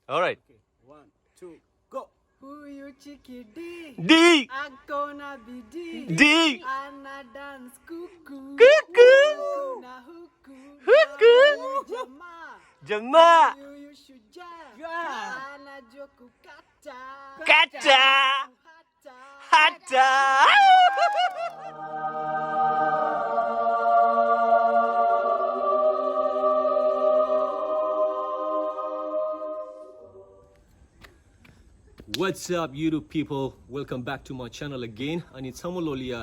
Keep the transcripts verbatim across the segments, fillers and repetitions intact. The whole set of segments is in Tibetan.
All right. One, two, go. Huyu chikidi. Di. Akona bidi. Di. Ana dance kuku. Kuku. Na huku. Huku. Jama. Jama. Huyu shuja. Yeah. Ana joku kata. Kata. Hata. What's up, YouTube people? Welcome back to my channel again. ཨ་ནི་ཚང་མ་ལོ་ལ་ཡ་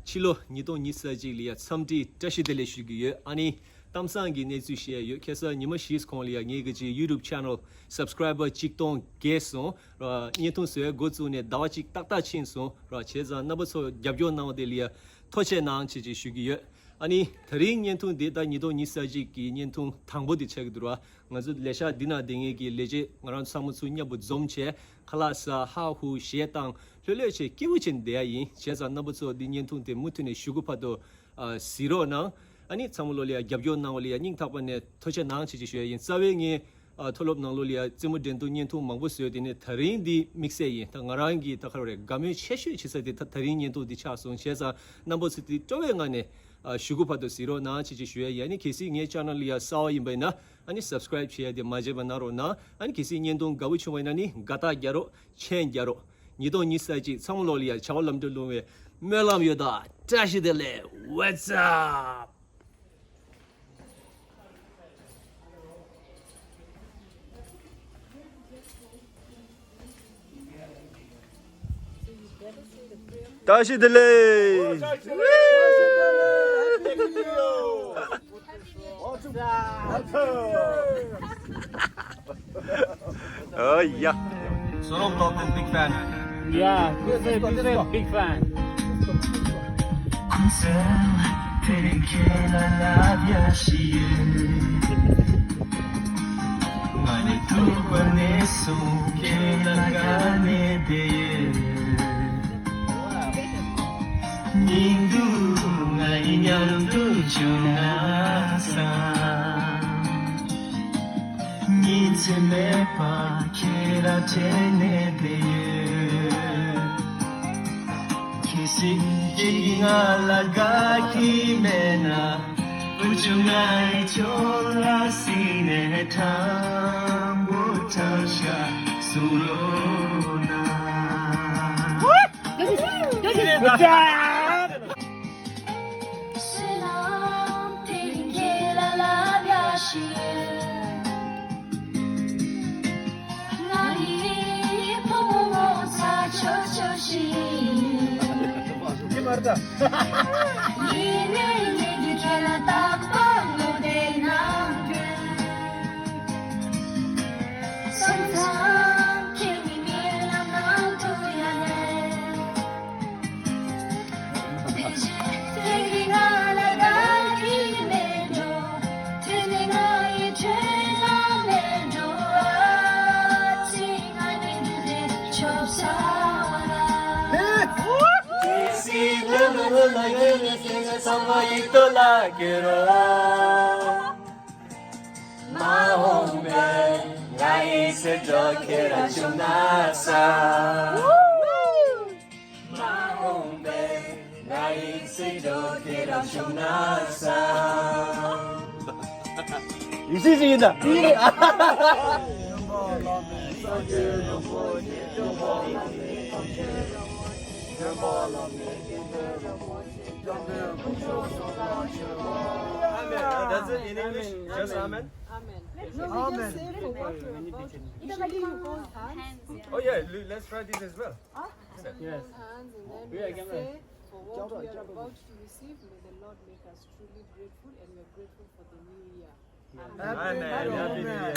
ཕྱི་ལོ་ཉིས་སྟོང་ཉི་ཤུ་རྩ་གཅིག་ལ་ཡ་འཚམས་འདྲི་བཀྲ་ཤིས་བདེ་ལེགས་ཞུ་གི་ཡོད། ཨ་ནི་གཏམ་བཟང་གི་གནས་ཚུལ་བཤད་ཡོད། ཁ་སང་ཉི་མ་བཞིའི་གོང་ལ་ཡ་ངའི་གི་ཅིག་YouTube channel subscriber གཅིག་སྟོང་བརྒལ་སོང་། ར་བརྙན་ཐུང་བཟོ་ཡ་འགོ་བཙུགས་ནས་ཟླ་བ་གཅིག་ཏག་ཏག་ཕྱིན་སོང་། ར་བྱས་ཙང་རྣམ་པ་ཚོ་རྒྱབ་སྐྱོར་གནང་བ་དེ་ལ་ཡ་ཐུགས་རྗེ་ཆེ་གནང་ཞེས་ཅིག་ཞུ་གི་ཡོད། ཨ་ནི་དེ་རིང་བརྙན་ཐུང་འདི་ད་ཉིས་སྟོང་ཉི་ཤུ་རྩ་གཅིག་གི་བརྙན་ཐུང་དང་པོ་དེ་ཆགས་ཀྱི་འདུག་ར། ང་ཚོ་ལས་ཤག་འདི་ན་བསྡད་མཁན་གྱི་ལས་བྱེད་ང་རང་ཚང་མ་ཚུར་མཉམ་པོ་འཛོམས་བྱས་ཁ་ལག་ཟ་ཧ་ཧུ་གཞས་བཏང་ལྷོད་ལྷོད་བྱས་སྐྱིད་པོ་བྱས་ནས་བསྡད་ཡ་ཡིན། བྱས་ཙང་རྣམ་པ་ཚོ་འདི་བརྙན་ཐུང་དེ་མུ་མཐུད་ནས་གཞུག་གུ་བར་དུ་གཟིགས་རོགས་གནང་། ཨ་ནི་ཚང་མ་ལོ་ལ་ཡ་རྒྱབ་སྐྱོར་གནང་བ་ལ་ཡ་སྙིང་ཐག་པ་ནས་ཐུགས་རྗེ་ཆེ་གནང་ཞེས་ཅིག་ཞུ་ཡ་ཡིན། རྩ་བའི་ངས་ཨ་མཐོ་སློབ་ནང་ལོགས་ལ་ཡ་རྩེད་མོ་འགྲན་བསྡུར་བརྙན་ཐུང་མང་པོ་བཟོས། དེ་ནས་དེ་རིང་འདི་དམིགས་བསལ་ཡིན། ད་ང་རང་གི་ད་ག་རེ་དགའ་མོས་ཆེ་ཤོས་བྱེད་ས་དེ་ད་དེ་རིང་བརྙན་ཐུང་འདི་ཆགས་སོང་། བྱས་ཙང་རྣམ་པ་ཚོ་འདི་སྤྲོ་བའི་ངང་ནས་ཨ་གཞུག་གུ་བར་དུ་གཟིགས་རོགས་གནང་ཞེས་ཅིག་ཞུ་ཡ་ཡིན། ཨ་ནི་གལ་སྲིད་ངའི་ཆེ་ནལ་ལ་ཡ་གསར་པ་ཡིན་པ་ཡིན་ན་ཨ་ནི་སབ་སི་ཀ་རེབ་བྱེད་ཡ་དེ་མ་བརྗེད་པ་གནང་རོགས་གནང་། ཨ་ནི་གལ་སྲིད་བརྙན་ཐུང་དགའ་པོ་བྱུང་བ་ཡིན་ན་ནི་དགའ་རྟགས་རྒྱག་རོགས། མཆན་རྒྱག་རོགས། ཉིས་སྟོང་ཉི་ཤུ་རྩ་གཅིག་ཚང་མ་ལོ་ལ་ཡ་བྱ་བ་ལམ་འགྲོ་ལྷུང་བའི་སྨོན་ལམ་ཡོད། ད་བཀྲ་ཤིས་བདེ་ལེགས། What's up? བཀྲ་ཤིས་བདེ་ལེགས། ཨོ་ཡ། Sorok Topin, big fan. Yeah, this is a big fan. ཉིན་དུ་ང་ཡི་མཉམ་དུ་བྱུང་ན་བསམ། ཉིན་མཚན་མེད་པར་ཁྱེད་ལ་དྲན་ནས་བསྡད་ཡོད། ཁྱེད་ཀྱིས་ང་ལ་དགའ་གི་མེད་ན། བུ་ཆུང་ང་ཡི་ཕྱོགས་ལ་གཟིགས་ནས་དྲང་པོ་དྲང་བཞག་གསུང་རོགས་གནང་། Good job. ཡིག་གཟུགས་ཤིག་ཡིན་ད། Amen. That's it in English. Just amen. Amen. No, we just say for what we're about to. Usually you hold hands. Oh yeah, le- let's try this as well. Yes. Hands and then we say for what we are about to receive, may the Lord make us truly grateful, and we are grateful for the new year. Amen. Happy New Year.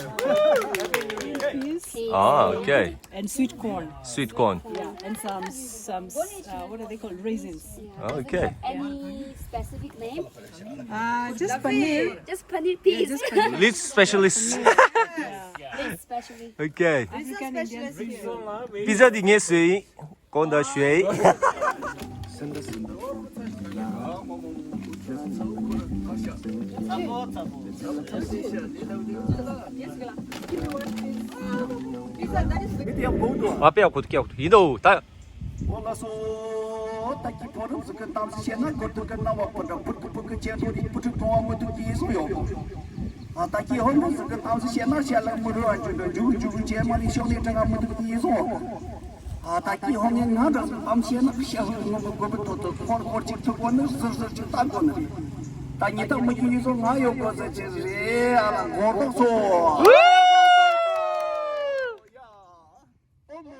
Peace. Ah, okay. And sweet corn. Sweet corn. Yeah, and some some uh, what are they called? Raisins. Okay. Any specific name? Uh, just paneer. Just paneer, please. Just paneer. Lead specialist. Yeah. Especially. Okay. African Indian food. Pizza འདི་ངས་བཟོས་ཡིན། དགོངས་དག་ཞུ་ཡ་ཡིན། ཨ་པེ་ཡག་པོ་འདུག་ཡག་པོ་འདུག་ཡིན་དོ་ད། འོ་ལགས་སོ། ད་ཀྱི་ཕོ་རབ་ཟིག་གི་གཏམ་ཞིག་བཤད་ན། གོ་ཐུག་གི་རྣ་བ་པོ་འདྲ་ཕུར་གི་ཕུར་གི་ཅན་དོ་རིག་པུ་ཕྲུག་གྲོང་བ་མི་ཐུག་གི་ཡིན་སོ་ཡོད། ཨ་ད་ཀྱི་ཧོ་མོ་ཟིག་གི་གཏམ་ཞིག་བཤད་ན། ཤ་ལག་མི་རུ་བ་འཇུ་འདྲ་འཇུ་འཇུ་ཅན་མ་རིག་ཤོག་ནས་དྲང་ང་མི་ཐུག་གི་ཡིན་སོ། ཨ་ད་ཀྱི་ཧོ་ངས་ང་འདྲ་གཏམ་བཤད་ན། ཤ་ཧུ་ངོ་མི་དགོས་པའི་ཐོག་ཏུ་ཁོར་ཁོར་ཅིག་ཐུག་གོ་ནི་ཟིར་ཟིར་ཅིག་ལྟ་དགོས་ནི་རེད། ད་ཉི་ད་མི་རྒྱུ་ཡིན་སོ། ང་ཡོད་དགོས་ཟེར་ཅིག་རེད། ཨ་ལ་མགོ་ཏོག་སོ། ཨོ་མོ་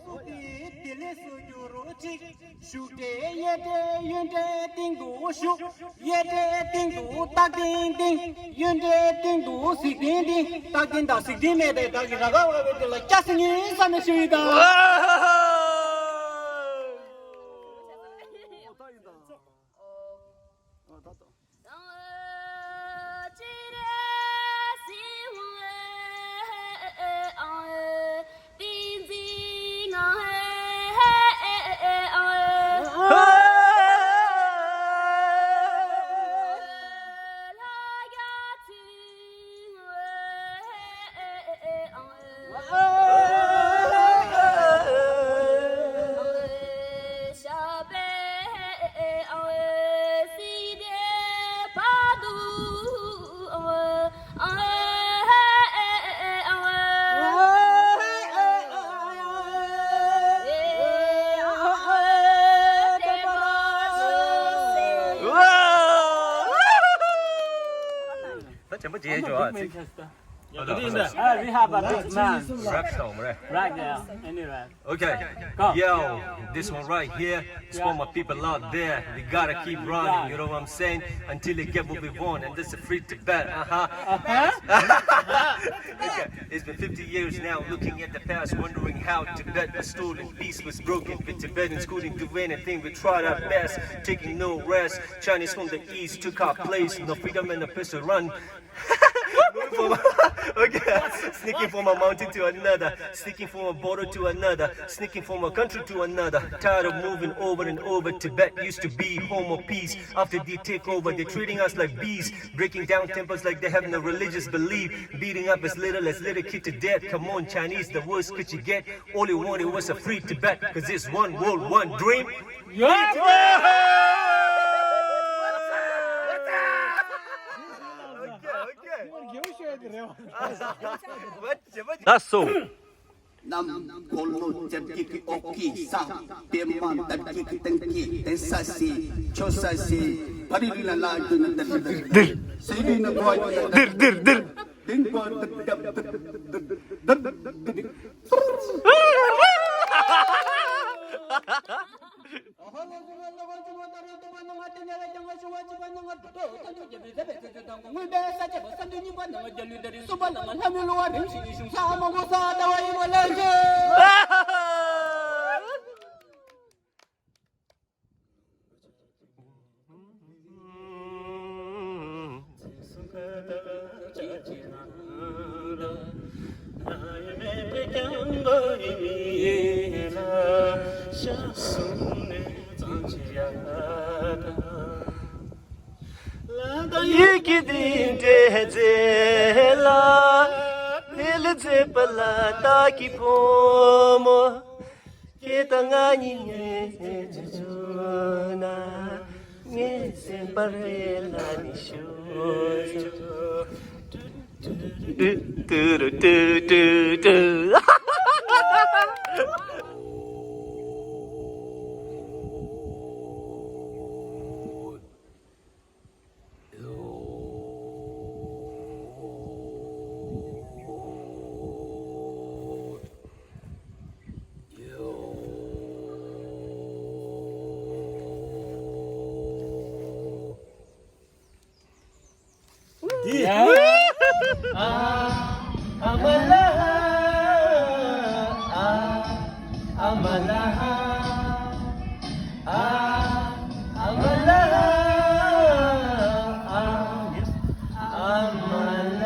སུ་དེ་དེ་ལས་སུ་རྒྱུ་རུ་ཅིག་ཞུགས་ཏེ་གཡས་ཏེ་གཡོན་ཏེ་སྟེང་དུ་ཞུགས། གཡས་ཏེ་སྟེང་དུ་ཏག་ཏིང་ཏིང་། གཡོན་ཏེ་སྟེང་དུ་ཟིག་ཏིང་ཏིང་། ཏག་ཏིང་དང་ཟིག་ཏིང་མེད་པའི་བདག་གི་ར་ག་བ་བའི་དེ་ལ་སྐྱ་སེ་ངའི་ས་ནས་ཞུ་ཡི་དང་། ད་ཆེན་པོ་བྱེད་ཆོག་ཨ་ཚིག Yeah, good evening. Uh, we have a big man. Rap song, right? Right there. Any rap. Okay. Go. Yo, this one right here is for my people out there. We gotta keep running, you know what I'm saying? Until they get what we want, and this is free Tibet. Uh-huh. Uh-huh. Okay. It's been fifty years now, looking at the past, wondering how Tibet was stolen, peace was broken. With Tibetans couldn't do anything, we tried our best, taking no rest. Chinese from the east took our place, no freedom and no place to run. Moving from, okay. Sneaking from a mountain to another, sneaking from a border to another, sneaking from a country to another. Tired of moving over and over. Tibet used to be home of peace. After they take over, they're treating us like bees, breaking down temples like they have no religious belief, beating up as little as little kid to death. Come on, Chinese, the worst could you get? All you wanted was a free Tibet, 'cause it's one world, one dream. Yeah. That's so. ནམ་གོ་ལོ་ཅར་གྱི་གི་ཨོ་ཀི་ས། པེ་མ་དར་གྱི་གི་ཏང་གི་ཏེ་ས་སི་ཆོ་ས་སི་བ་རི་ལ་ལ་དུ་ན་དར་དར་དར་སི་བི་ན་གོ་དར་དར་དར་དར་དིང་གོ་དར་དར་དར་དར་དར། ཡི་གེ་འདི་འདྲའི་མཛེས་ལ། དེ་ལ་མཛེས་པ་ལ་བདག་གི་བུ་མོ། ཁྱེད་དང་ང་གཉིས་ངེས་ཅི་བྱུང་ན། ངའི་སེམས་པར་རེ་ལ་ནི་ཞུ་ཆོག་ཏུ་ཏུ་རུ་ཏུ་ཏུ་ཏུ། འདི། ཨ་མ་ལ། ཨ་མ་ལ། ཨ་མ་ལ། ཨ་མ་ལ།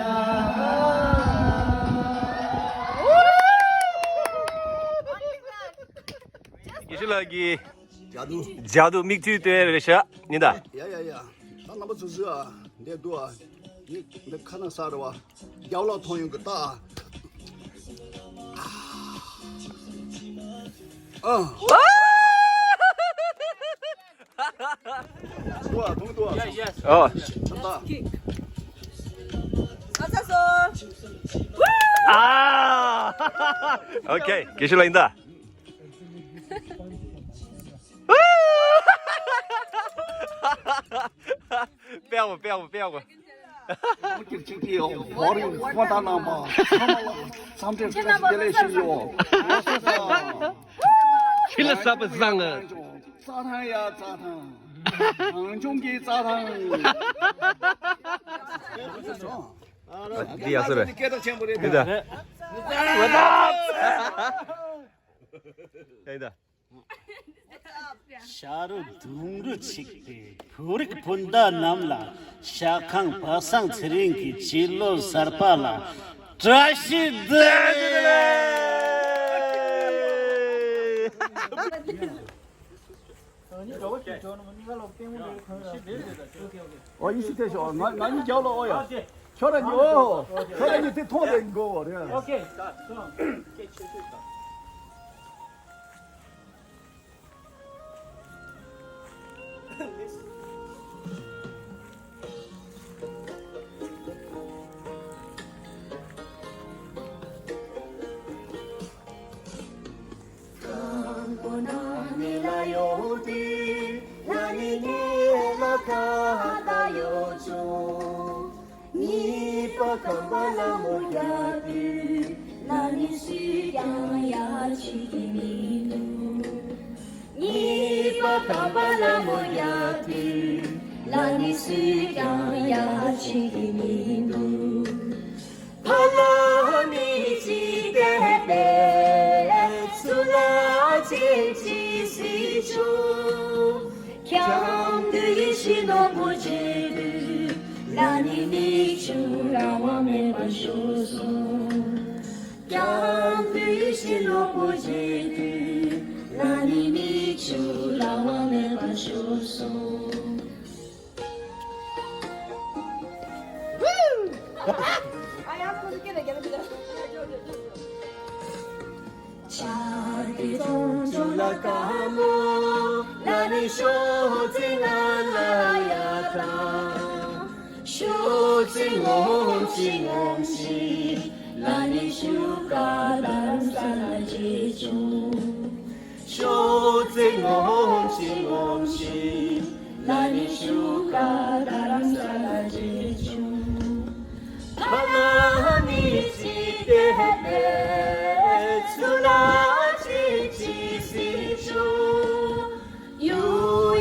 ཡེ་ཤེས་ལགས་ཀྱིས། ཇ་དུ། ཇ་དུ་མིག་ཆུ་སྟོན་རེ་ཤ་ཉི་ད། ཡ་ཡ་ཡ། ད་རྣམ་པ་ཚོ་ཟུ་ཨ། འདས་འདུག་ཨ། ཡིག་འདི་ཁ་ན་ས་རེ་བ། རྒྱ་ལ་ཐོང་ཡོང་གི་ད། ཨ། འདུག་ཨ། འདུག་འདུག་ཨ། ཨོ། ཨ་ཚ་སོ། ཨ། ཨོ་ཁེ། དགེ་བཤེས་ལགས་ཡིན་ད། དཔེ་ཡག་པོ། དཔེ་ཡག་པོ། དཔེ་ཡག་པོ། ཁྱེད་རྣམ་པ་ལ་བཀྲ་ཤིས་བདེ་ལེགས་ཞུ་ཡོད། ཁྱེད་ལ་ཟབ་པ་བཟང་ང་། རྩྭ་ཐང་ཡ་རྩྭ་ཐང་། གངས་ལྗོངས་ཀྱི་རྩྭ་ཐང་། འདི་ཡག་སོ་རེད། སྐད་གྲགས་ཆེན་པོ་རེད། འདི་ད། ཡ་ཡིན་ད། ཤ་རུ་དུང་རུ་ཆིག་སྟེ་བོད་རིགས་སྤུན་ཟླ་རྣམས་ལ་ཤ་ཁང་པ་སངས་ཚེ་རིང་གི་སྤྱི་ལོ་གསར་པ་ལ་བཀྲ་ཤིས་བདེ་ལེགས། ཨོ་ཡིན་ཤི་ཐེ་ཤོ། ང་ང་གཉིས་རྒྱབ་ལ་ཨོ་ཡ། ཁྱོད་ར་གཉིས་ཨོ། ཁྱོད་ར་གཉིས་དེ་མཐོང་དེ་མགོ་བོ་རེད། ཨོ་ཁེ། གཉིས་པ་ཁམས་པ་ལ་མོ་ཡ་དུས་ལ་ནི་སུས་ཀྱང་ཡ་ཆི་གི་མི་འདུག་གཉིས་པ་ཁམས་པ་ལ་མོ་ཡ་དུས་ལ་ནི་སུས་ཀྱང་ཡ་ཆི་གི་མི་འདུག་ཕ་ལ་མི་ཅི་དེ་པེ་ཚུ་ལ་ཅེ་ཅི་སི་ཆུ། ཁྱམས་དུ་ཡི་ཤི་ནོ་པོ་ཅེ་དུ་ལ་ནི་མི་ཆུ་ར་བ་མེ་པ་ཤོ་སོ། ཁྱམས་དུ་ཡི་ཤི་ནོ་པོ་ཅེ་དུ་ལ་ནི་མི་ཆུ་ར་བ་མེ་པ་ཤོ་སོ། ཤོག་རྩེ་ངོམ་ཤིག་ངོམ་ཤིག་ལ་ནི་ཤུག་ག་རྡ་རམ་ས་ལ་རྗེ་བཙུན། ཕ་མ་ནི་ཅི་སྟེ་བས་ཚུ་ལ་ཅི་ཅི་སྲིད་ཆུ། ཡུ་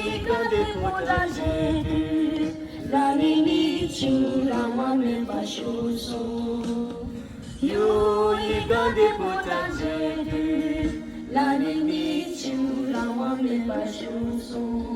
ཡི་ག་འདི་ཕོ་བྲང་རྗེ་བཙུན་ལ་ནི་མི་ཆུ་རང་དབང་མེད་པ་ཤོག་སོ། ཡུ་ཡི་ག་འདི་ཕོ་བྲང་རྗེ་བཙུན་ལ་ནི་མི་ཆུ་རང་དབང་མེད་པ་ཤོག་སོ།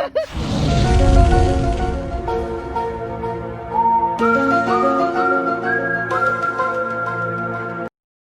ལ།